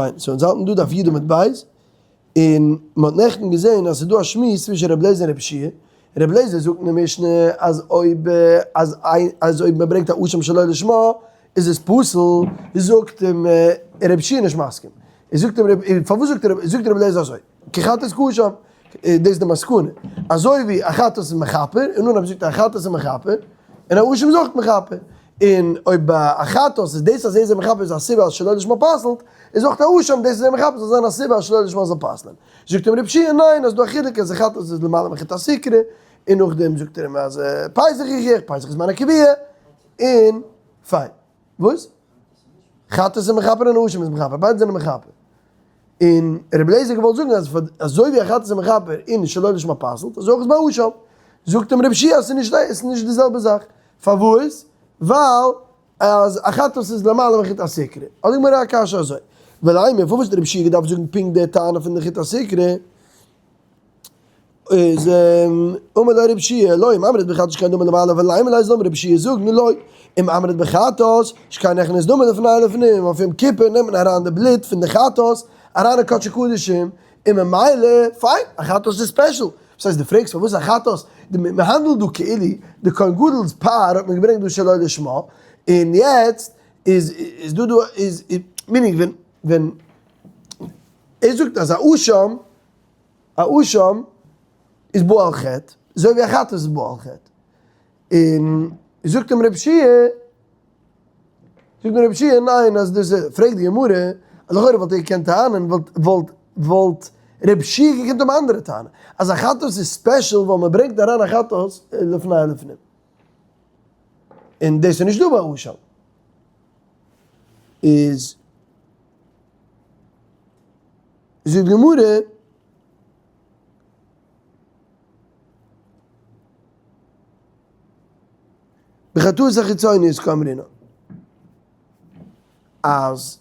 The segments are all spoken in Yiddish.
פיין, so אונז האלטן דא דף י' עמוד ב', און מען האט נעכטן געזען אז ס'איז דא א שמועס צווישן רבי אליעזר און רבי יהושע, רבי אליעזר זאגט אין די משנה אז אויב אז אז אויב מען ברענגט א אשם שלא לשמה איז עס פסול, זאגט אים רבי יהושע נישט מסכים, זאגט אים פארוואס זאגט זאגט רבי אליעזר אזוי, כי חטאת כאשם, דאס איז די מסקנא, אזוי ווי א חטאת איז מכפר, און אנהייב זאגט ער א חטאת איז מכפר, און א אשם איז אויך מכפר, און אויב ביי א חטאת איז דאס אז ער איז מכפר איז א סיבה אז שלא לשמה פסל'ט, איז אויך א אשם דאס אז ער מכפר זאל זיין א סיבה אז שלא לשמה זאל פסל'ען. זאגט אים רבי יהושע ניין אז דא א חילוק אז א חטאת איז למעלה מחוט הסיקרא, און נאכדעם זאגט ער אים אז פסח יוכיח, פסח איז זמן הקביעה, און פיין. וואס? חטאת איז מכפר און אשם איז מכפר, ביידע זענען מכפר. און רבי אליעזר געוואלט זאגן אז אזוי ווי א חטאת איז מכפר און שלא לשמה פסל'ט, אזוי אויך איז ביי אשם. זאגט אים רבי יהושע אז ס'איז נישט נישט די זעלבע זאך. פארוואס? ווייל אז א חטאת איז למעלה מחוט הסיקרא. האט די גמרא א קשיא אזוי, ולימא פארוואס האט רבי יהושע געדארפט זאגן פונקט די טענה פון די חוט הסיקרא? איז אמר לו רבי יהושע לא אם אמרת בחטאת שכן דמה למעלה ולימא ליה זאל רבי יהושע זאגן לא אם אמרת בחטאת שכן נכנס דמה לפני ולפנים אויף יום כיפור נעמט מען אריין די בלוט פון די חטאת אריין אין קדשי קדשים און ממילא פיין א חטאת איז special וואס הייסט דו פרעגסט פארוואס א חטאת מען האנדלט דא כאילו די כהן גדול'ס פר האט מען געברענגט דא שלא לשמה און יעצט איז איז דא דא איז meaning ווען ווען ער זאגט אז א אשם א אשם איז בא על חטא, אזוי ווי א חטאת איז בא על חטא. און זאגט אים רבי יהושע, זאגט אים רבי יהושע ניין אז דאס איז, פרעגט די גמרא, לכאורה וואלט ער געקענט טענה'ן, וואלט וואלט וואלט רבי יהושע געקענט האבן א אנדערע טענה, אז א חטאת איז special ווייל מען ברענגט אריין א חטאת לפני ולפנים. און דאס איז נישט דא ביי אשם. איז. זאגט די גמרא, בחטאות החיצוניות קאמרינן, אז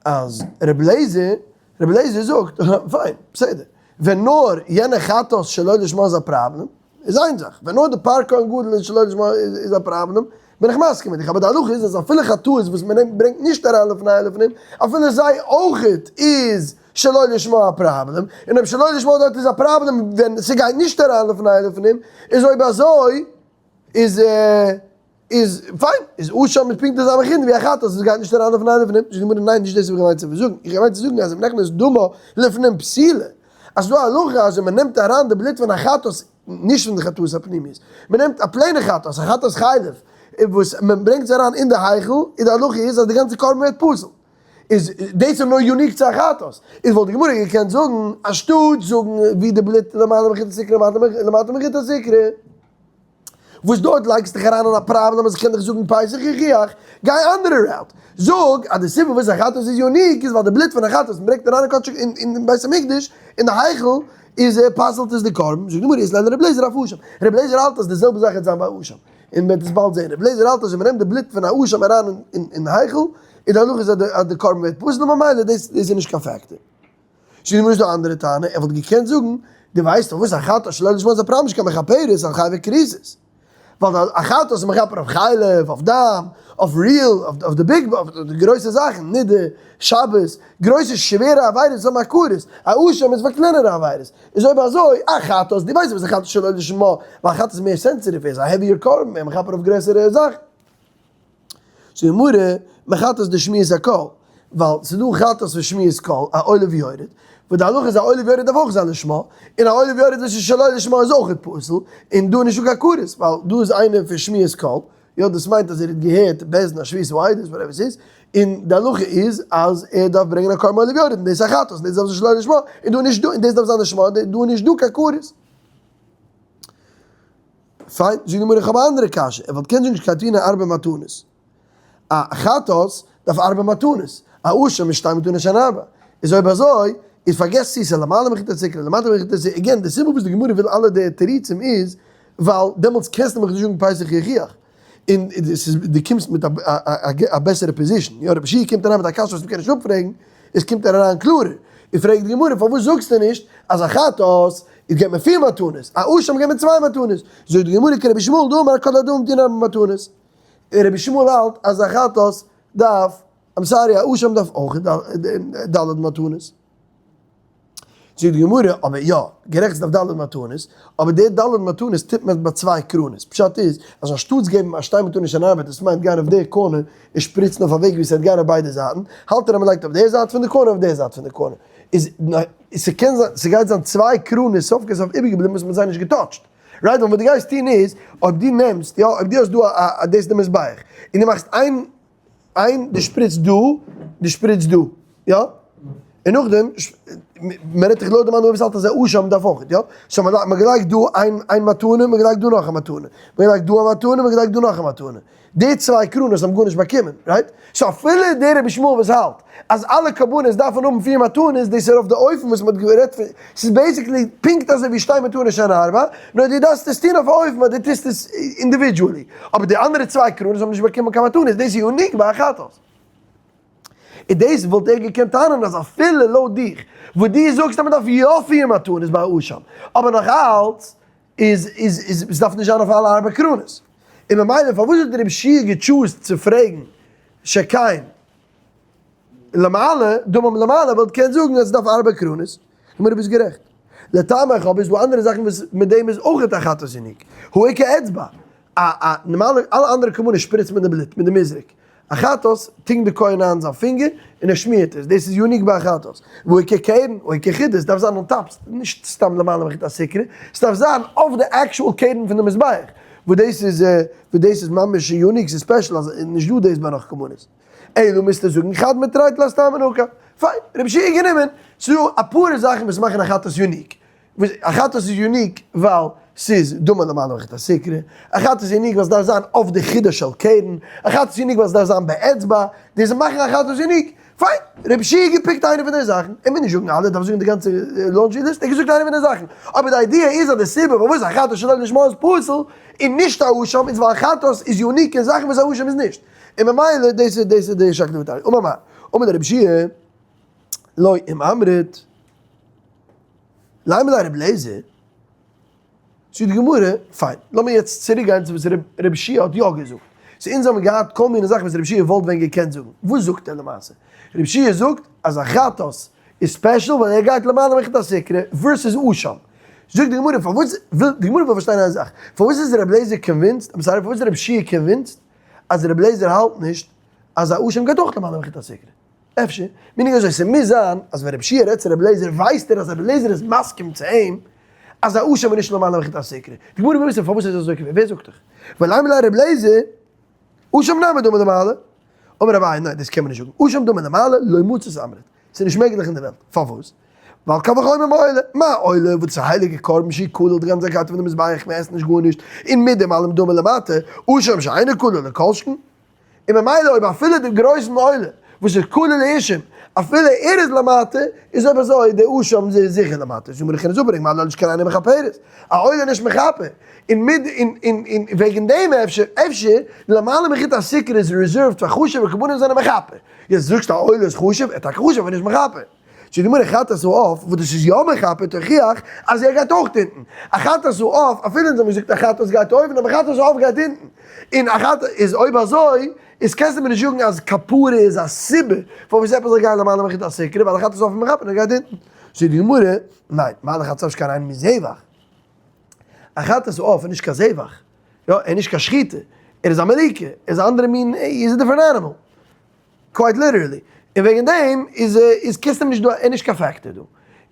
אז רבי אליעזר, רבי אליעזר זאגט, פיין, בסדר, ווען נאר יענע חטאת שלא לשמה איז א פראבלעם, איז איין זאך, ווען נאר די פר כהן גדול איז שלא לשמה איז א פראבלעם, בין איך מסכים מיט דיך, אבער די הלכה איז אז אפילו חטאות וואס מען נעמט ברענגט נישט אריין לפני ולפנים, אפילו זיי אויכעט איז שלא לשמה א פראבלעם, און אויב שלא לשמה דארט איז א פראבלעם ווען ס'גייט נישט אריין לפני ולפנים, איז אויב אזוי איז איז פיין, איז אשם איז פונקט די זעלבע חומרא ווי א חטאת וואס גייט נישט אריין לפני ולפנים, זאגט די גמרא ניין נישט דאס האב איך געמיינט צו זאגן, איך האב געמיינט צו זאגן אז אם נכנס דמה לפנים פסולה, אז ס'דא א הלכה אז ווען מ'נעמט אריין די בלוט פון א חטאת, נישט פון די חטאת הפנימית, מ'נעמט א plain ע חטאת, א חטאת חלב, וואס מ'ברענגט עס אריין אין די היכל, און די הלכה איז אז די גאנצע קרבן ווערט פסול. איז דאס איז נאר unique צו א חטאת. איז וואלט די גמרא געקענט זאגן, אנשטאט זאגן ווי די בלוט למעלה מחוט הסיקרא למטה מחוט הסיקרא, וואס דארט לייגסט דיך אריין אין א פראבלעם אז איך קען דיך זאגן פסח יוכיח, גיי אנדערע route, זאג אז די סיבה וואס א חטאת איז unique איז ווייל די בלוט פון א חטאת מ'ברענגט אריין אין קדשי אין בית המקדש אין די היכל איז פסל'ט עס די קרבן, זאגט די גמרא אית ליה לר' אליעזר אף אשם, ר' אליעזר האלט אז די זעלבע זאך וועט זיין ביי אשם, און מ'וועט עס באלד זעהן, ר' אליעזר האלט אז ווען מ'נעמט די בלוט פון א אשם אריין אין היכל איז די הלכה איז אז די קרבן ווערט פסול און ממילא דאס איז נישט קיין factor. זאגט די גמרא איז דא א אנדערע טענה, ער וואלט געקענט זאגן, דו ווייסט פארוואס א חטאת שלא לשמה איז א פראבלעם נישט קיין מכפרת על חייבי כריתות, ווייל א חטאת איז מכפר אויף חלב, אויף דם, אויף real, אויף די big, אויף די גרויסע זאכן, נידה, שבת, גרויסע שווערע עבירות האבן א כרת, א אשם איז פאר קלענערע עבירות, איז אויב אזוי, א חטאת, דו ווייסט וואס א חטאת שלא לשמה, ווייל א חטאת איז מער sensitive, ער איז א heavier קרבן, ער איז מכפר אויף גרעסערע זאכן. זאגט די גמרא, מחטאת דשמיעת הקול, ווייל ס'איז דא חטאת פון שמיעת קול, א עולה ויורד, וואס די הלכה איז א עולה ויורד דארף אויך זיין לשמה, און א עולה ויורד וואס איז שלא לשמה איז אויך פסול, און דא איז נישטא קיין כרת, ווייל דא איז איינער פון שמיעת קול, יא דאס מיינט אז ער האט געהערט בית דין א שביעת העדות whatever ס'איז, און די הלכה איז אז ער דארף ברענגען א קרבן עולה ויורד, און דאס איז א חטאת, און דאס דארף זיין שלא לשמה, און דא איז נישטא, און דאס דארף זיין לשמה, און דא איז נישטא קיין כרת. פיין, זאגט די גמרא איך האב א אנדערע קשיא, ער וואלט קענען זאגן שכן טעונה ארבע מתנות, א חטאת דארף ארבע מתנות, א אשם איז שתי מתנות שהן ארבע, איז אויב אזוי איז פארגעס צו ס'איז למעלה מחוט הסיקרא למטה מחוט הסיקרא, again די סיבה וואס די גמרא וויל אלע די תירוצים איז ווייל דעמאלטס קענסטו מיך נישט זאגן פסח יוכיח, און ס'איז דו קומסט מיט א בעסערע position, יא רבי יהושע קומט אריין מיט א קשיא וואס מ'קען נישט אפפרעגן, עס קומט ער אריין קלארער, און פרעגט די גמרא פארוואס זאגסטו נישט אז א חטאת איז געבט מען פיר מתנות, א אשם געבט מען צוויי מתנות, זאגט די גמרא כרבי ישמעאל דאמר כל הדמים טעונין ארבע מתנות, און רבי ישמעאל האלט אז א חטאת דארף. I'm sorry, א אשם דארף אויך ד' מתנות. זאגט די גמרא, אבער יא, גערעכט ס'דארף ד' מתנות, אבער די ד' מתנות טוט מען ביי צוויי קרנות, פשט איז אז אנשטאטס געבן א שתי מתנות אן ארבעט, דאס מיינט גיין אויף די corner און שפריצן אויף א וועג ווי ס'וועט גיין אויף ביידע זייטן, האלט ער אז מ'לייגט אויף די זייט פון די corner אויף די זייט פון די corner, איז ס'קען זיין ס'גייט זיין צוויי קרנות סוף כל סוף איבערגעבליבן וואס מ'האט זיי נישט געטאטשט. Right, ווייל וואס דו גייסט טון איז, אויב דו נעמסט, יא, אויב דו האסט דא א, דאס איז די מזבח, און דו מאכסט איין איין דו שפריצט דא, דו שפריצט דא, יא? און נאכדעם, מען רעדט דאך לויט די מאן דאמר וואס האלט אז א אשם דארף אויך, יא? So מען האט געלייגט דא איין איין מתנה, מען געלייגט דא נאך א מתנה, מען געלייגט דא א מתנה, מען געלייגט דא נאך א מתנה. די צוויי קרנות האבן גארנישט באקומען, right? So אפילו דער רבי ישמעאל וואס האלט אז אלע קרבנות דארפן האבן פיר מתנות, דאס איז אויף די אופן וואס מען האט גערעדט פון, ס'איז basically פונקט אזוי ווי שתי מתנות שהן ארבע, נאר דו דארפסט עס טון אויף א אופן אז דו טוסט עס individually, אבער די אנדערע צוויי קרנות האבן נישט באקומען קיין מתנות, דאס איז unique ביי א חטאת. און דאס וואלט ער געקענט טענה'ן אז אפילו לויט דיך וואס דו זאגסט אז מען דארף יא פיר מתנות ביי א אשם, אבער נאך אלץ איז איז איז עס דארף נישט זיין אויף אלע ארבע קרנות. און ממילא פארוואס האט רבי יהושע גע choose ט צו פרעגן שכן למעלה, דמם למעלה וואלט געקענט זאגן אז עס דארף ארבע קרנות. גמרא ביסט גערעכט. לטעמיך אבער איז דא אנדערע זאכן וואס מיט דעם איז אויך א חטאת unique. הא איכא אצבע. א א נארמאלע אלע אנדערע קרבנות שפריצט מען די בלוט מיט די מזרק. א חטאת טונקט די כהן איין זיין פינגער און ער שמירט עס, דאס איז unique ביי א חטאת. והא איכא קרן, והא איכא חידא, עס דארף זיין on top, נישט סתם למעלה מחוט הסיקרא, עס דארף זיין אויף די actual קרן פון די מזבח, וואס דאס איז וואס דאס איז ממש unique, ס'איז special אז נישט דא דאס ביי נאך קרבנות. אלא מוזטו זאגן חד מתרי תלת טעמי נקא. פיין, רבי יהושע האט גענומען, ס'איז דא אפאר זאכן וואס מאכן א חטאת unique. א חטאת איז unique ווייל ס'איז דמה למעלה מחוט הסיקרא, א חטאת איז unique ווייל ס'דארף זיין אויף די חודה של קרן, א חטאת איז unique ווייל ס'דארף זיין באצבע, דאס מאכן א חטאת unique, פיין, רבי יהושע האט געפיקט איינע פון די זאכן, ער מוז נישט זאגן אלע, ער דארף זאגן די גאנצע laundry list, ער האט געזאגט איינע פון די זאכן, אבער די idea איז אז די סיבה פארוואס א חטאת שלא לשמה איז פסול און נישט א אשם איז ווייל חטאת איז unique אין זאכן וואס א אשם איז נישט, און ממילא דאס איז דאס איז די שקלא וטריא. אמר מר. אמר דער רבי יהושע לא אם אמרת. לימא ליה רבי אליעזר, זאגט די גמרא, פיין, לאמיר יעצט צוריק גיין צו וואס רבי יהושע האט יא געזאגט. So אונז האבן געהאט כל מיני זאכן וואס רבי יהושע וואלט ווען געקענט זאגן. וואס זאגט ער למעשה? רבי יהושע זאגט אז א חטאת איז special ווייל ער גייט למעלה מחוט הסיקרא versus אשם. זאגט די גמרא, פארוואס וויל, די גמרא וויל פארשטיין איין זאך, פארוואס איז רבי אליעזר convinced, I'm sorry, פארוואס איז רבי יהושע convinced אז רבי אליעזר האלט נישט אז א אשם גייט אויך למעלה מחוט הסיקרא? אפשר, meaning אזוי, ס'מוז זיין אז ווען רבי יהושע רעדט צו רבי אליעזר ווייסט ער אז רבי אליעזר איז מסכים צו אים אז א אשם איז נישט למעלה מחוט הסיקרא. די גמרא וויל וויסן פארוואס איז אזוי קובע, ווער זאגט דיך? ולימא ליה רבי אליעזר, אשם נמי דמא למעלה. אמר אביי, ניין דאס קען מען נישט זאגן, אשם דמא למעלה לא מצית אמרת, ס'איז נישט מעגליך אין די וועלט, פארוואס? ווייל קל וחומר מעולה, מה עולה וואס איז א הייליגע קרבן שהיא כליל די גאנצע גייט פון די מזבח מען עסט נישט גארנישט, און מיט דעם אלעם דמא למטה, אשם שאינו כליל לא כל שכן. און ממילא אויב אפילו דעם גרויסן עולה וואס איז כליל לאישים, אפילו ער איז למטה, איז אויב אזוי די אשם איז זיכער למטה. זאג מיר איך קען עס אפברענגען, מה לעולה שכן אינו מכפרת, א עולה איז נישט מכפר, און מיט און און און וועגן דעם אפשר אפשר למעלה מחוט הסיקרא איז reserved פאר חשוב'ע קרבנות וואס זענען מכפר. יעצט זאגסטו א עולה איז חשוב, ער איז טאקע חשוב אבער נישט מכפר. זאגט די גמרא חטאת העוף וואס דאס איז יא מכפר תוכיח אז ער גייט אויך אונטן, א חטאת העוף אפילו אונז האבן געזאגט א חטאת גייט אויבן אבער חטאת העוף גייט אונטן, און א חטאת איז אויב אזוי איז קענסטו מיר נישט זאגן אז כפרה איז א סיבה פארוואס עפעס זאל גיין למעלה מחוט הסיקרא ווייל א חטאת העוף איז מכפר און ער גייט אונטן. זאגט די גמרא ניין, מה דאך חטאת העוף שכן אינו מזבח, א חטאת העוף איז נישט קיין זבח, יא ער איז נישט קיין שחיטה, ער איז א מליקה, ער איז א אנדערע מין, ער איז א different animal. Quite literally. און וועגן דעם איז איז כסלו נישט דא, ער נישט קיין factor דא.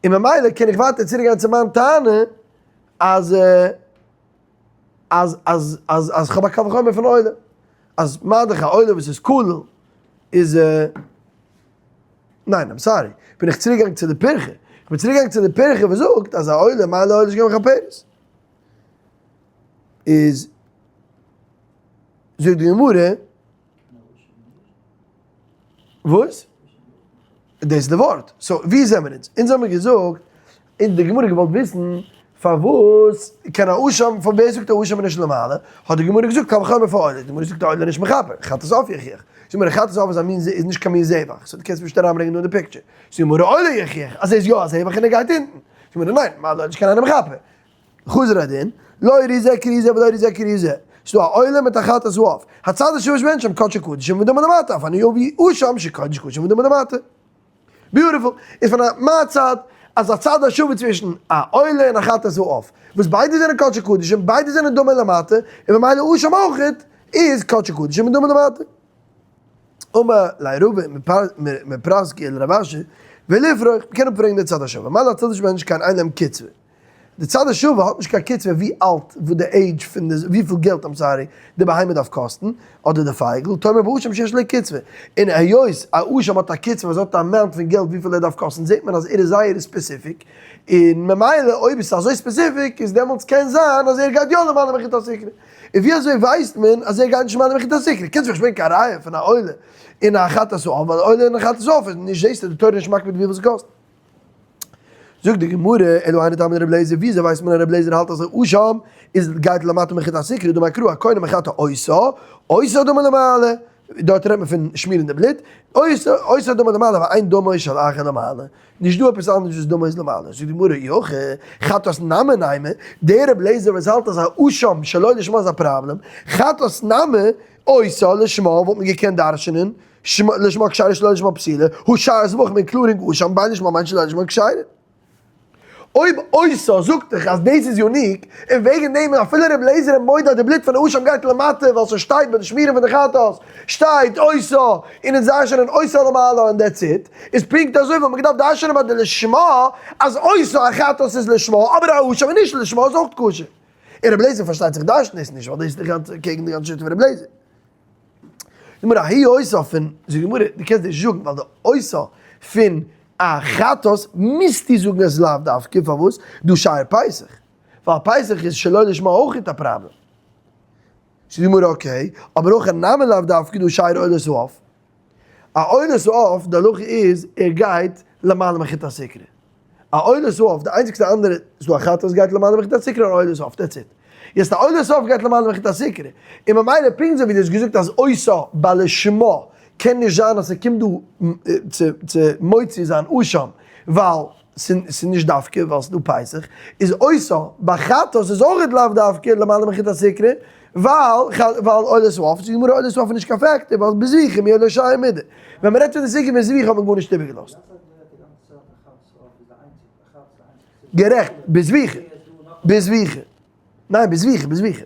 און ממילא קען איך ווייטער צוריק גיין צו מיין טענה אז אז אז אז אז כ'האב א קל וחומר פון עולה. אז מה דאך א עולה וואס איז כליל איז ניין I'm sorry. בין איך צוריק געגאנגען צו די פירכא. כ'בין צוריק געגאנגען צו די פירכא וואס זאגט אז א עולה מה לעולה שכן מכפרת. איז זאגט די גמרא. וואס? דאס איז די ווארט. So ווי זעמער אונז? אונז האמיר געזאגט, און די גמרא געוואלט וויסן, פארוואס קען א אשם, פון ווער זאגט א אשם איז נישט למעלה? האט די גמרא געזאגט קל וחומר פון עולה. די גמרא זאגט א עולה איז נישט מכפר, חטאת העוף יוכיח. זאגט מיר חטאת העוף איז א מין איז נישט קיין מין זבח, so דו קענסט נישט אריינברענגען דא אין די picture. זאגט די גמרא עולה יוכיח אז ער איז יא א זבח און ער גייט אונטן. זאגט די גמרא ניין, מה לעולה שכן אינו מכפר. חזר הדין, לא ראי זה כראי זה ולא ראי זה כראי זה. ס'דא א עולה מיט א חטאת העוף, הצד השוה שבהן שם קדשי קדשים ודמו למטה, אף אני אביא אשם שקודש קדשים ודמו למטה. Beautiful. איז פון א מה הצד? אז הצד השוה צווישן א עולה און א חטאת העוף, וואס ביידע זענען קדשי קדשים, ביידע זענען דמו למטה, און ממילא אשם אויכעט איז קדשי קדשים און דמו למטה. אמר ליה רבא מפרסקי לרב אשי, ולפרוך, מ'קען אפפרעגן די צד השוה, מה להצד השוה נישט קיין אין להם קצבה. די צד השוה האט נישט קיין קצבה ווי אלט, וואס די עידזש פון די, וויפיל געלט I'm sorry, די בהמה דארף קאסטן, אדער די פייגל, תאמר באשם שיש לו קצבה. און היות א אשם האט א קצבה וואס האט א amount פון געלט וויפיל ער דארף קאסטן זעט מען אז ער איז זייער specific, און ממילא אויב עס איז אזוי specific איז דעמאלטס קען זיין אז ער גייט יא למעלה מחוט הסיקרא. און ווי אזוי ווייסט מען אז ער גייט נישט למעלה מחוט הסיקרא? קענסט מיך נישט ברענגען קיין ראיה פון א עולה און א חטאת העוף, ווייל עולה און א חטאת העוף איז נישט זעסטו די תורה נישט מקפיד וויפיל ס'קאסט. זאגט די גמרא, אלא היינו טעמא דרבי אליעזר, ווי אזוי ווייסט מען אז רבי אליעזר האלט אז אשם איז גייט למטה מחוט הסיקרא, דאמר קרא הכהן מחטא אותה, אותה דמה למעלה, דארט רעדט מען פון שמירן די בלוט, אותה דמה למעלה ואין דמו של אחר למעלה, נישט דא עפעס אנדערש וואס דמו איז למעלה, זאגט די גמרא, אי הכי, חטאת נמי נימא, דער רבי אליעזר וואס האלט אז א אשם שלא לשמה איז א פראבלעם, חטאת נמי, אותה לשמה וואלט מען געקענט דרש'נען, לשמה כשרה שלא לשמה פסולה, הא שאר זבחים including אשם בין לשמה בין שלא לשמה כשרה. אויב אותה זאגט דיך אז דאס איז unique, און וועגן דעם אפילו ר' אליעזר איז מודה אז די בלוט פון אשם גייט למטה ווייל ס'שטייט ביי די שמירה פון די חטאת שטייט אותה און אונז דרש'ענען אותה למעלה און that's it, איז פונקט אזוי וואלט מען געדארפט דרש'ענען ביי די לשמה אז אותה א חטאת איז לשמה אבער א אשם איז נישט לשמה איז אויך כשר. און ר' אליעזר פארשטייט זיך דרש'נט דאס נישט ווייל דאס איז די גאנצע קעגן די גאנצע שיטה פון ר' אליעזר. גמרא ההיא אותה פון, זאגט די גמרא, דו קענסט נישט זאגן ווייל די אותה פון א חטאת מוזטו זאגן אז לאו דווקא, פארוואס? דא שייר פסח, ווייל פסח איז שלא לשמה אויך א פראבלעם. זאגט די גמרא okay, אבער הכא נמי לאו דווקא דהא שייר עולת העוף. א עולת העוף די הלכה איז ער גייט למעלה מחוט הסיקרא. א עולת העוף, די איינציגסטע אנדערע, ס'איז דא א חטאת וואס גייט למעלה מחוט הסיקרא און א עולת העוף, that's it. יעצט א עולת העוף גייט למעלה מחוט הסיקרא, און ממילא פונקט אזוי ווי דו האסט געזאגט אז אותה ביי לשמה קען נישט זיין אז ס'קומט דא צו מוציא זיין אשם ווייל ס'איז נישט דווקא ווייל ס'איז דא פסח, איז אותה ביי חטאת איז אויך לאו דווקא למעלה מחוט הסיקרא ווייל ווייל עולת העוף, זאגט די גמרא עולת העוף איז נישט קיין factor ווייל בזביחה מיהא לא שייר מידי, ווען מ'רעדט פון די סוגיא פון זביחה האט מען גארנישט איבערגעלאזט. גערעכט, בזביחה. בזביחה. ניין, בזביחה, בזביחה.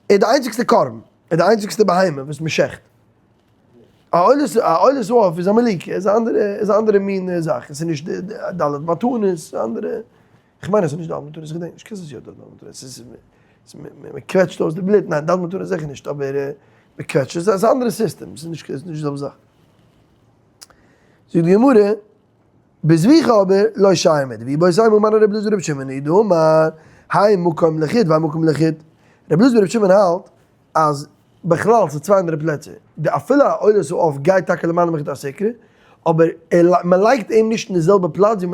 איז די איינציגסטע קרבן, איז די איינציגסטע בהמה וואס מען שעכט. א עולת, א עולת העוף איז א מליקה, איז א אנדערע, איז א אנדערע מין זאך, עס איז נישט די ד' מתנות, איז א אנדערע, איך מיין אז עס איז נישט ד' מתנות, איך געדענק נישט, קען זיין ס'איז יא ד' מתנות, עס איז, מען קוועטשט אויס די בלוט, ניין ד' מתנות זיכער נישט, אבער מען קוועטשט, עס איז א אנדערע סיסטעם, עס איז נישט, עס איז נישט די זעלבע זאך. זאגט די גמרא, בזביחה אבער לא שייר מידי, ואיבעית אימא מני רבי אלעזר ברבי שמעון היא דאמר, האי מקום לחוד והאי מקום לחוד. רבי אלעזר ברבי שמעון האלט אז בכלל ס'איז צוויי אנדערע פלעצער, די אפילו א עולת העוף גייט טאקע למעלה מחוט הסיקרא, אבער מען לייגט אים נישט אין די זעלבע פלאץ ווי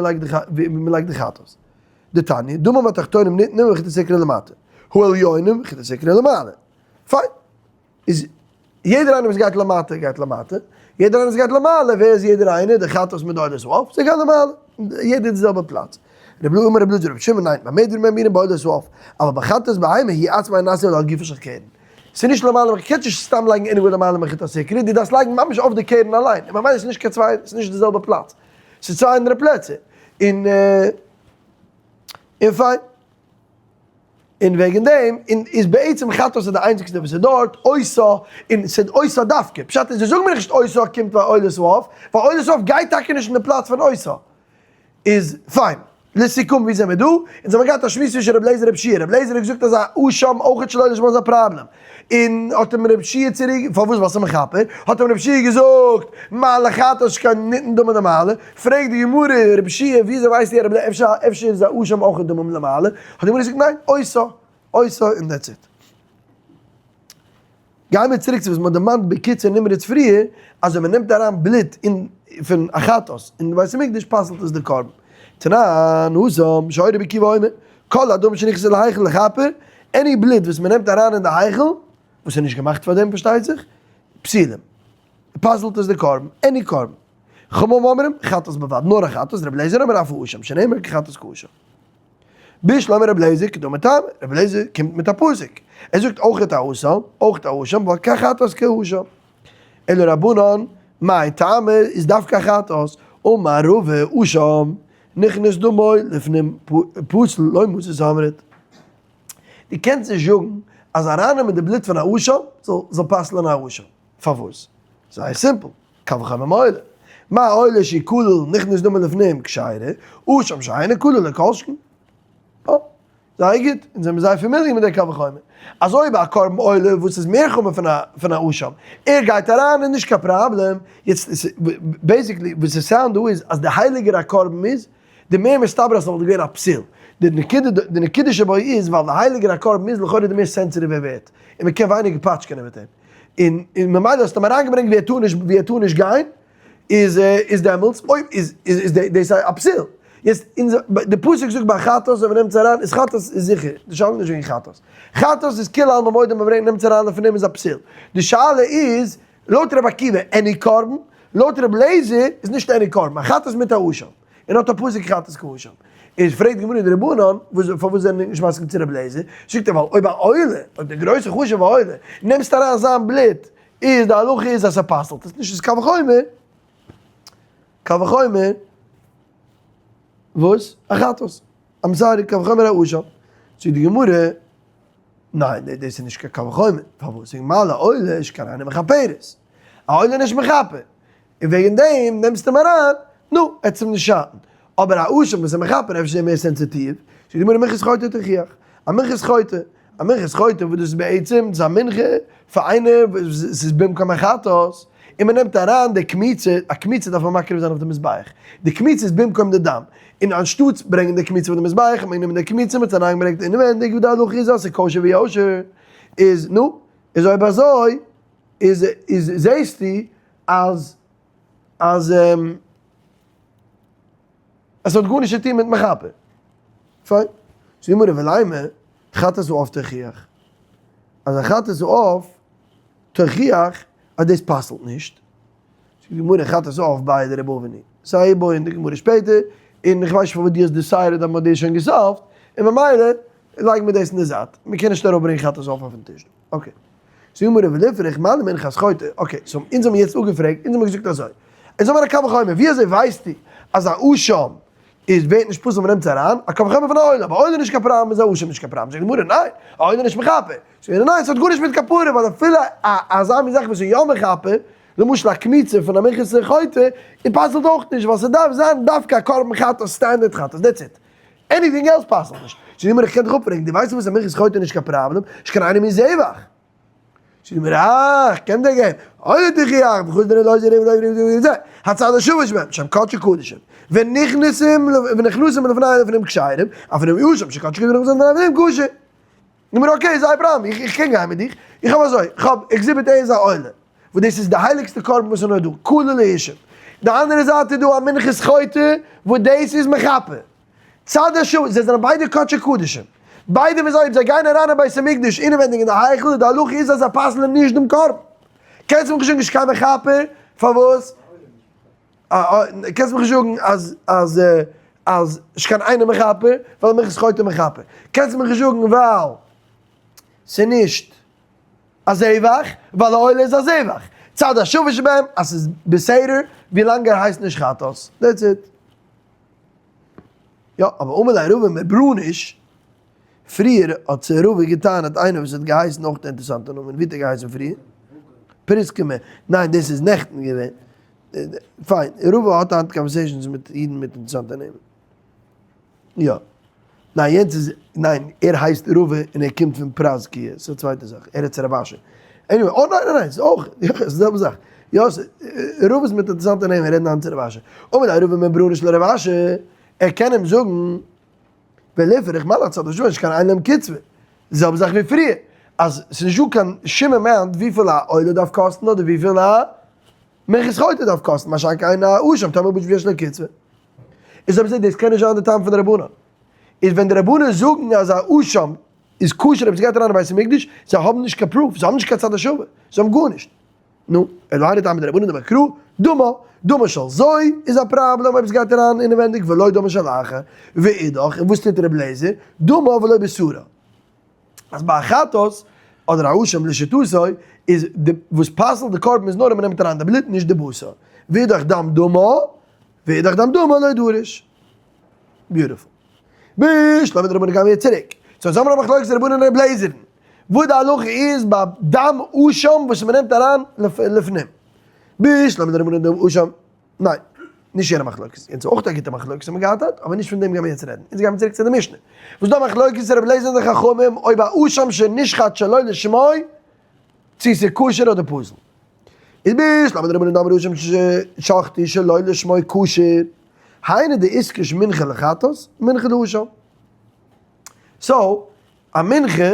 מען לייגט די חטאת. דתניא, דמם התחתונים ניתנים מחוט הסיקרא למטה, העליונים מחוט הסיקרא למעלה. פיין. איז יעדער איינער וואס גייט למטה גייט למטה, יעדער איינער וואס גייט למעלה, ווער איז יעדער איינער? די חטאת מיט די עולת העוף, זיי גייען למעלה, יעדער אין די זעלבע פלאץ. רבי אלעזר אמר רבי אלעזר רבי שמעון ניין, במה דברים אמורים בעולת העוף, אבל בחטאת בהמה היא עצמה אינה נעשית אלא על גופה של קרן. ס'איז נישט למעלה, מ'קען נישט סתם לייגן anywhere למעלה מחוט הסיקרא, דו דארפסט לייגן ממש אויף די קרן אליין, און ממילא איז נישט קיין צוויי, ס'איז נישט די זעלבע פלאץ, ס'איז צוויי אנדערע פלעצער, און און פיין. און וועגן דעם און איז בעצם חטאת איז די איינציגסטע וואס איז דארט, אותה, און ס'איז אותה דווקא, פשט איז זיי זאגן מיר נישט אותה קומט ווייל עולת העוף, ווייל עולת העוף גייט טאקע נישט אין די פלאץ פון אותה. איז פיין. לסיכום ווי זעמיר דא? אונז האבן געהאט א שמועס צווישן רבי לעזער רבי שיע, רבי לעזער האט געזאגט אז א אשם אויכעט שלא לשמה איז א פראבלעם, און האט אים רבי שיע צוריק, פארוואס ווייל ס'איז מכפר, האט אים רבי שיע געזאגט מה לחטאת שכן ניתן דמו למעלה, פרעגט די גמרא, רבי שיע, וויאזוי ווייסטו אז רבי אפשר אפשר איז א אשם אויך דמים למעלה? האט די גמרא געזאגט ניין, אותה, אותה און that's it. גייען מיר צוריק צו וואס מ'האט דערמאנט בקיצור נמרץ פריער, אז ווען מ'נעמט אריין בלוט אין פון א חטאת אין די בית המקדש פסל'ט עס די קרבן. תנן התם שהיה רבי עקיבא אומר, כל הדם שנכנס אל ההיכל לכפר, any בלוט וואס מ'נעמט אריין אין די היכל, וואס איז נישט געמאכט פאר דעם פארשטייט זיך, פסולים. פסל'ט עס די קרבן, any קרבן. חכמים אומרים, חטאת בלבד, נאר א חטאת, רבי אליעזר אומר אף האשם, שנאמר כחטאת כאשם. בשלמא רבי אליעזר כדאמר טעמא, רבי אליעזר קומט מיט א פסוק, ער זאגט אויכעט א אשם, אויכעט א אשם, ווייל קיין חטאת כאשם. אלא רבנן, מאי טעמא איז דווקא א חטאת, אמר רבא אשם, נכנס דמו לפנים פסול לא מצית אמרת. דו קענסט נישט זאגן אז ארייננעמען די בלוט פון א אשם זאל פסל'ען א אשם. פארוואס? זייער סימפל, קל וחומר מעולה. מה עולה שהיא כלול נכנס דמו לפנים כשרה, אשם שאינו כלול לא כל שכן. אה, זייער גוט, אונז זעמיר זייער familiar מיט דער קל וחומר. אז אויב א קרבן עולה וואס איז מער חמור פון א אשם, ער גייט אריין איז נישט קיין פראבלעם. יעצט, basically וואס עס sound דא איז אז די הייליגער א קרבן איז, די מער מסתבר אז ס'וואלט געווען א פסול. די נקודה די נקודה שבו איז ווייל די הייליגער א קרבן איז לכאורה די מער sensitive ער ווערט, און מ'קען ווייניגער פאטשקענען מיט אים. און און ממילא האסטו אים אריינגעברענגט ווי ער טאר נישט ווי ער טאר נישט גיין, איז איז דעמאלטס אויב איז איז דאס א פסול. יעצט אונז די פסוק זאגט ביי חטאת אויב מ'נעמט עס אריין איז חטאת איז זיכער, די שאלה איז נישט וועגן חטאת. חטאת איז כולי עלמא מודה מ'ברענגט נעמט עס אריין לפנים איז א פסול. די שאלה איז לויט רבי עקיבא any קרבן, לויט רבי אליעזר איז נישט any קרבן, א חטאת מיט א אשם, און האט א פסוק חטאת כאשם. איז פרעגט די גמרא די רבנן, וואס פארוואס זענען נישט מסכים צו רבי אליעזר? זאגט ער ווייל אויב א עולה, אויב די גרויסע חשוב'ע עולה, נעמסט אריין זיין בלוט, איז די הלכה איז אז ס'פסל'ט עס נישט, איז קל וחומר, קל וחומר, וואס? א חטאת. I'm sorry, קל וחומר א אשם. זאגט די גמרא, ניין, דאס איז נישט קיין קל וחומר, פארוואס? וועגן מה לעולה שכן אינו מכפרת, א עולה איז נישט מכפר, און וועגן דעם נעמסטו אים אריין, נו, עט אים נישט שאטן. אבער א אשם וואס איז מכפר אפשר איז ער מער סענסיטיוו, זאגט די גמרא מנחת חוטא תוכיח, א מנחת חוטא, א מנחת חוטא וואס דאס איז בעצם, דאס איז א מנחה פאר איינער וואס עס איז במקום החטאת, און מען נעמט אריין די קמיצה, א קמיצה דארף מען מקריב זיין אויף די מזבח, די קמיצה איז במקום די דם, און אנשטאטס ברענגען די קמיצה פון די מזבח האט מען גענומען די קמיצה און מען האט עס אריינגעברענגט אינעווענדיג ווי די הלכה איז אז ס'איז כשר ויושר, איז נו, איז אויב אזוי איז איז זעהסטו אז אז עס האט גארנישט צו טון מיט מכפר. פיין. זאגט די גמרא ולימא חטאת העוף תוכיח. אז א חטאת העוף תוכיח אז דאס פסל'ט נישט. זאגט די גמרא חטאת העוף בעיא דרבי אבהו ני. ס'איז א איבעיא אין די גמרא שפעטער, און איך ווייס נישט פארוואס דו האסט decided אז מ'האט דאס שוין גע solve ט, און ממילא לייגן מיר דאס אין די זייט. מ'קען נישט אראפברענגען חטאת העוף אויפן טיש דא. okay. זאגט די גמרא וליפרך מה למנחת חוטא. okay, so אונז האבן יעצט אפגעפרעגט, אונז האבן געזאגט אזוי. אונז האבן א קל וחומר, ווי אזוי ווייסטו אז א אשם איז ווערט נישט פסול מ'נעמט עס אריין? א קל וחומר פון א עולה, אבער עולה איז נישט קיין פראבלעם איז א אשם נישט קיין פראבלעם. זאגט די גמרא ניין, א עולה איז נישט מכפר. זאגט ער ניין ס'האט גארנישט מיט כפרה ווייל אפילו א אזא מין זאך וואס איז יא מכפר, למשל א קמיצה פון א מנחת חוטא, און פסל'ט אויך נישט ווייל ס'דארף זיין דווקא א קרבן חטאת standard חטאת that's it. Anything else פסל'ט נישט. זאגט די גמרא איך קען דיך אפפרעגן דו ווייסט וואס א מנחת חוטא איז נישט קיין פראבלעם, נישט קיין איינער מין זבח. זאגט די גמרא אה איך קען דיר געבן עולה תוכיח וחוץ דער לא זרע ולא ירא ולא הצד השוה שבהם שהם קדשי קדשים ונכנסים ונכנסים לפני ולפנים כשרים אף אינם יושבים שקדשי קדשים ונכנסים לפני ולפנים כשר. נו מיר okay, זיי פראבלעם, איך איך קען גיין מיט דיך, איך האב אזוי, איך האב exhibit A איז א עולה, וואס דאס איז די הייליגסטע קרבן וואס איז נאר דא, כולל לאישים. די אנדערע זייט איז דא א מנחת חוטא וואס דאס איז מכפר. צד השוה, זיי זענען ביידע קדשי קדשים. ביידע ווען זיי אויב זיי גייען אריין אין בית המקדש אינעווענדיג אין די היכל, די הלכה איז אז זיי פסל'ען נישט דעם קרבן. קענסט מיך נישט זאגן נישט קיין מכפר, פארוואס? קענסט מיך נישט זאגן אז אז אז נישט קיין איינער מכפר, ווייל מנחת חוטא מכפר. קענסט מיך נישט זאגן ווייל ס'נישט א זבח, ווייל א עולה איז א זבח. צד השווה שבהם אז ס'איז בסדר ווילאנג ער הייסט נישט חטאת. That's it. יא, אבער אמר ליה רבא מברניש, פריער האט צו רבא געטענה'ט איינער וואס האט געהייסן אויך די אינטערעסאנטע נאמען, ווי האט ער געהייסן פריער? פריסקמע, ניין דאס איז נעכטן געווען. פיין, רבא האט היינט conversations מיט אידן מיט אינטערעסאנטע נעמען. יא. ניין יענץ איז, ניין ער הייסט רבא און ער קומט פון פראסקיא, ס'איז א צווייטע זאך, ער רעדט צו רב אשי. Anyway, oh ניין ניין ניין, ס'איז אויך, יא ס'איז די זעלבע זאך. יא רבא'ס מיט אינטערעסאנטע נעמען רעדן היינט צו רב אשי. אמר ליה רבא מברניש לרב אשי, ער קען אים זאגן, וליפרך מה להצד השווה שכן אין להם קצבה. די זעלבע זאך ווי פריער, אז ס'איז נישטא קיין שום amount וויפיל א עולה דארף קאסטן אדער וויפיל א מנחת חוטא דארף קאסטן, מה שאין כן א אשם טאמער בוש ויש לו קצבה. איז אויב אזוי דאס קען נישט זיין די טעם פון די רבנן. איז ווען די רבנן זאגן אז א אשם איז כשר אויב ס'גייט אריין אין בית המקדש, זיי האבן נישט קיין proof, זיי האבן נישט קיין צד השווה, זיי האבן גארנישט. נו, אלא היינו טעמא דרבנן דמקרא דמא. דמה של זו איז א פראבלעם אויב עס גייט אריין אינעווענדיג ולא דמה של אחר, ואידך, און וואס טוט ר' לעזער? דמה ולא בשרה. אז ביי א חטאת אדער א אשם לשיטתו איז די וואס פסל'ט די קרבן איז נאר אויב מ'נעמט אריין די בלוט נישט די בשר, ואידך דם דמה ואידך דם דמה לא דריש. ביוטיפול. בשלמא דרבנן גייען מיר צוריק צו אונז האבן א מחלוקת רבנן און ר' לעזער'ן וואס די הלכה איז ביי דם אשם וואס מ'נעמט אריין לפנים. בשלמא דרבנן דם אשם. ניין, נישט יענע מחלוקת, יענץ איז אויך א גוטע מחלוקת האט מען געהאט דארט, אבער נישט פון דעם גיימיר יעצט רעדן, אונז גיימיר צוריק צו די משנה, וואס דא מחלוקת רבי אליעזר און די חכמים אויב א אשם שנשחט שלא לשמו צו ס'איז כשר אדער פסול. איז בשלמא דרבנן דאמרי אשם ששחטו שלא לשמו כשר, היינו דאיתקש מנחה לחטאת מנחה לאשם. so, א מנחה,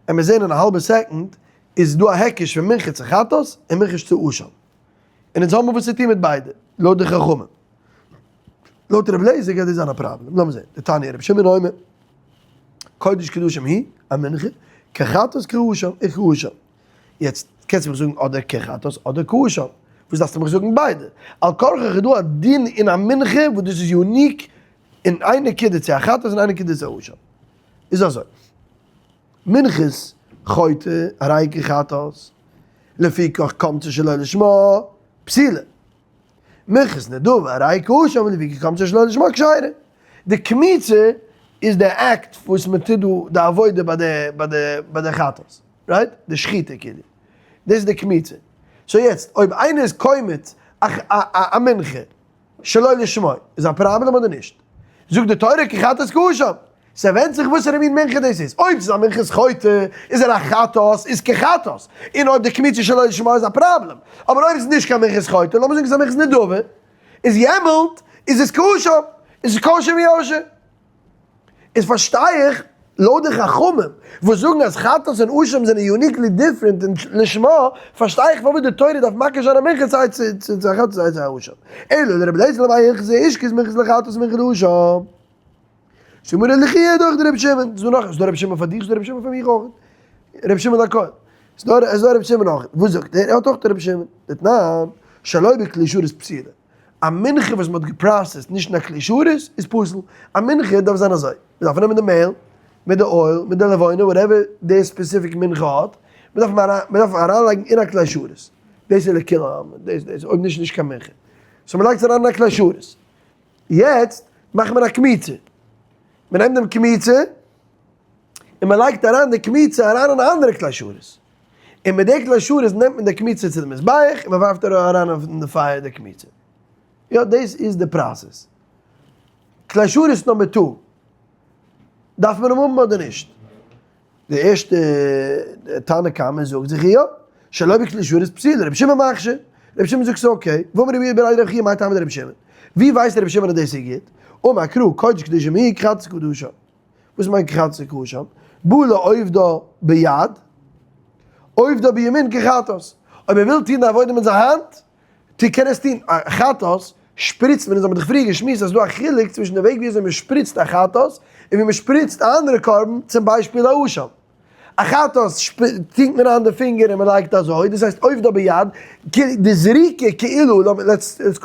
עמיר זעהן אין א האלבע second, איז דא א היקש פון מנחה צו חטאת און מנחה צו אשם. און אונז האבן וואס צו טון מיט ביידע, לויט די חכמים. לויט רבי אליעזר גייט דאס זיין א פראבלעם. לאמיר זען. דתניא רבי שמעון אומר, קודש קדשים היא, א מנחה, כחטאת כאשם, וכאשם. יעצט קענסטו מיך זאגן אדער כחטאת אדער כאשם. וואס דארפסטו מיך זאגן ביידע? על כרחך איז דא א דין אין א מנחה וואס דאס איז unique אין איין נקודה צו א חטאת און איין נקודה צו א אשם. איז אזוי. מנחת חוטא הרי כחטאת, לפיכך קמצה שלא לשמה פסולה. מנחת נדבה הרי כאשם לפיכך קמצה שלא לשמה כשרה. די קמיצה איז די אקט וואס מען טוט דא די עבודה ביי די ביי די ביי די חטאת, right? די שחיטה כאילו. דאס איז די קמיצה. so יעצט אויב איינער איז קומץ א א מנחה שלא לשמה איז א פראבלעם אדער נישט? זאגט די תורה כחטאת כאשם. ס'ווענדט זיך וואסערע מין מנחה דאס איז, אויב ס'איז א מנחת חוטא איז ער א חטאת איז כחטאת, און אויב די קמיצה שלא לשמה איז א פראבלעם, אבער אויב ס'איז נישט קיין מנחת חוטא, לאמיר זאגן ס'איז א מנחת נדבה, איז יעמאלט איז עס כשר, איז עס כשר ווי אשם. איז פארשטיי איך לויט די חכמים וואס זאגן אז חטאת און אשם זענען uniquely different אין לשמה, פארשטיי איך פארוואס די תורה דארף מקיש זיין א מנחה סיי צו א חטאת סיי צו א אשם. אלא לרבי אליעזר למאי הלכתא אישתיש מנחת לחטאת ומנחה לאשם. שמעון ר' חייא דאך דער רבי שמעון, ס'איז דא נאך, ס'איז דא רבי שמעון פאר דיך, ס'איז דא רבי שמעון פאר מיך אויך, רבי שמעון הכהן, ס'איז דא ס'איז דא רבי שמעון אויך, וואס זאגט ער? ער האט אויך די רבי שמעון, דתנן, שלא בכלי שרת פסולה, א מנחה וואס מ'האט געפראסעסט נישט אין א כלי שרת איז פסול, א מנחה דארף זיין אזוי, מ'דארף נעמען די מעהל, מיט די oil, מיט די לבונה, whatever די specific מנחה האט, מ'דארף מ'דארף אריינלייגן אין א כלי שרת, דאס איז לכולי עלמא, דאס דאס, אויב נישט איז נישט קיין מנחה, so מ'לייגט עס אריין אין א כלי שרת. יעצט מאכט מען א קמיצה, מען נעמט דעם קמיצה און מען לייגט אריין די קמיצה אריין אין א אנדערע כלי שרת, און מיט די כלי שרת נעמט מען די קמיצה צו די מזבח און מען ווארפט אריין אין די פייער די קמיצה. יא דאס איז די process. כלי שרת number two, דארף מען אים האבן אדער נישט? די ערשטע תנא קמא זאגט זיכער יא, שלא בכלי שרת פסולה, רבי שמעון מכשיר, רבי שמעון זאגט ס'איז okay, ואמר רבי יהודה בריה דרב חייא מאי טעמא דרבי שמעון, ווי ווייסט רבי שמעון אז דאס איז גוט? אמר קרא קודש קדשים היא כחטאת כאשם, וואס מיינט כחטאת כאשם? בא לעובדה ביד, עובדה בימין כחטאת, אויב ער וויל טון די עבודה מיט זיין האנט, טו קען עס טון, א חטאת שפריצט מען, אונז האבן דאך פריער געשמועסט אז ס'דא א חילוק צווישן די וועג ווי אזוי מען שפריצט א חטאת און ווי מען שפריצט א אנדערע קרבן, צום ביישפיל א אשם. א חטאת טונקט מען איין די פינגער און מען לייגט אזוי, דאס הייסט עובדה ביד, די זריקה כאילו,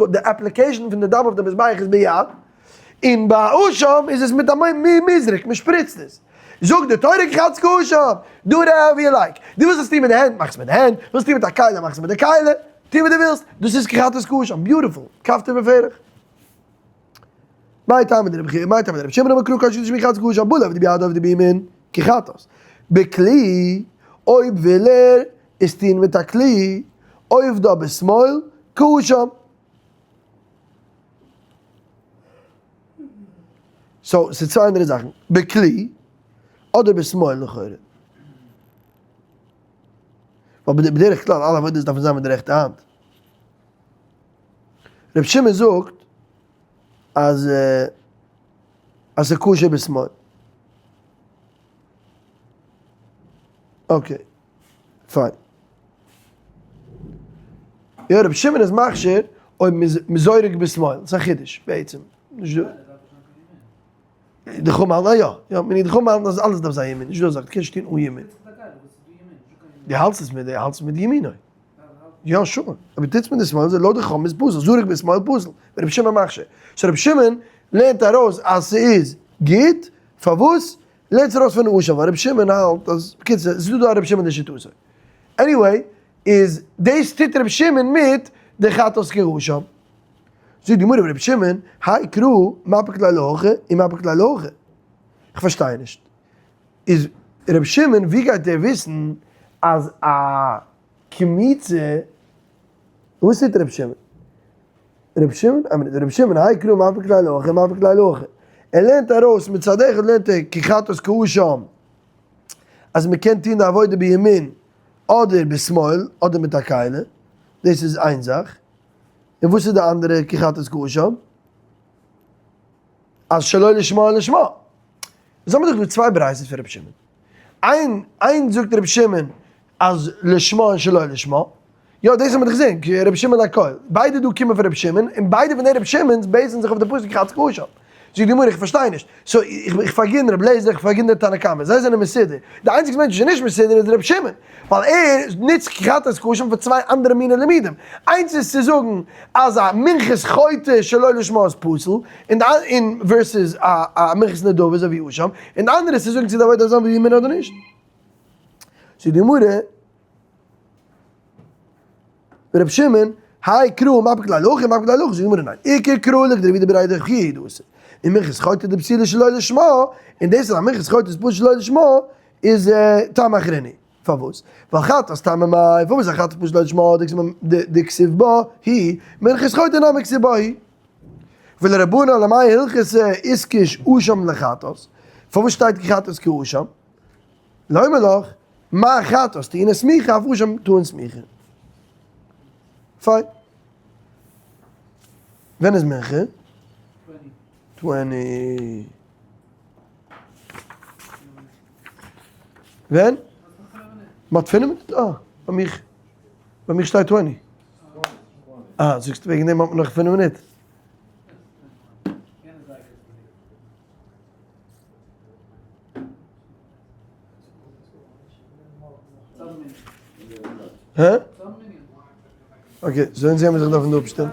די application פון די דם אויף די מזבח איז ביד, און ביי א אשם איז עס מיט א מזרק, מען שפריצט עס. זאגט די תורה כחטאת כאשם, do whatever you like, דו ווילסט עס טון מיט די הענט, מאך עס מיט די הענט, ווילסט טון מיט א כלי, מאך עס מיט די כלי, טו וואס דו ווילסט, דאס איז כחטאת כאשם, beautiful, כפתור ופרח. מאי טעמא דרבי חייא, מאי טעמא דרבי שמעון אמר קרא קודש קדשים כחטאת כאשם, בא לעובדה ביד עובדה בימין, כחטאת. בכלי, אויב וויל ער עס טון מיט א כלי, עובדה בשמאל, כאשם. so, ס'איז צוויי אנדערע זאכן. בכלי, אדער בשמאל לכאורה. ווייל בדרך כלל אלע עבודות דארפן זיין מיט די רעכטע האנט. רבי שמעון זאגט אז אז ס'איז כשר בשמאל. okay, פיין. יא רבי שמעון איז מכשיר אויב מ'איז זורק בשמאל, ס'איז א חידוש בעצם. נישט דא. די חכמים האלטן יא, יא, מיני די חכמים האלטן אז אלעס דארף זיין ימין, נישט דא אזאך, דו קענסט נישט טון אן ימין. דו האלטסט עס מיט, דו האלטסט מיט ימינו. יא sure, אבער טוטס מיט די שמאל איז לויט די חכמים איז פסול, זרק בשמאל פסול, ורבי שמעון מכשיר. so רבי שמעון לערנט ארויס אז ס'איז גוט, פארוואס? לערנט ארויס פון אשם, ווייל רבי שמעון האלט אז, בקיצור, ס'איז דא דא א רבי שמעון לשיטתו. anyway, איז דאס טוט רבי שמעון מיט די חטאת כאשם. זאגט די גמרא רבי שמעון, האי קרא מפיק ליה להכי און מפיק ליה להכי. איך פארשטיי נישט. איז רבי שמעון ווי גייט ער וויסן אז א קמיצה, וואס טוט רבי שמעון? רבי שמעון, א מינוט, רבי שמעון, האי קרא מפיק ליה להכי מפיק ליה להכי. ער לערנט ארויס מצד אחד לערנט ער כי חטאת כאשם אז מען קען טון די עבודה בימין אדער בשמאל אדער מיט א כלי, דאס איז איין זאך. און וואס איז די אנדערע כי חטאת כאשם? אז שלא לשמה לשמה. איז האבן מיר דאך דא צוויי ברייתות פון רבי שמעון. איין איין זאגט רבי שמעון אז לשמה און שלא לשמה. יא דאס האבן מיר דאך געזען, כי רבי שמעון לכל. ביידע דא קומען פון רבי שמעון, און ביידע פון די רבי שמעון'ס base ן זיך אויף די פסוק כי חטאת כאשם. זאגט די גמרא איך פארשטיי נישט. so איך פארגין רבי לעזער, איך פארגין דער תנא קמא, זיי זענען מסודר. די איינציגסטע מענטש וואס איז נישט מסודר איז רבי שמעון. ווייל ער נוצט כי חטאת כאשם פאר צוויי אנדערע מיני לימודים. איינס איז צו זאגן אז א מנחת חוטא שלא לשמה איז פסול, און די און versus א א מנחת נדבה אזוי ווי אשם, און די אנדערע איז צו זאגן צו די עבודה דארף זיין בימין אדער נישט. זאגט די גמרא, רבי שמעון, האי קרא מפיק ליה להכי מפיק ליה להכי, זאגט די גמרא ניין, עיקר קרא לכדרבי יהודה בריה דרב חייא דאתא, און מנחת חוטא דפסילה שלא לשמה, און דאס אז א מנחת חוטא איז פסול שלא לשמה, איז טעמא אחרינא. פארוואס? ווייל חטאת טעמא מאי, פארוואס איז א חטאת פסול שלא לשמה, דכתיב בה היא, מנחת חוטא נמי כתיב בה היא. ולרבנן למאי הלכתא איתקש אשם לחטאת, פארוואס שטייט כי חטאת כאשם? לומר לך, מה חטאת טעונה סמיכה אף אשם טעון סמיכה. פיין. ווען איז מנחה? 20. ווען? מ'האט פינף מינוט? אה, ביי מיך, ביי מיך שטייט 20. אה, זאגסט וועגן דעם האט מען נאך פינף מינוט. הא? okay, זאלן זיי האבן זיך דארפן דא אפשטעלן.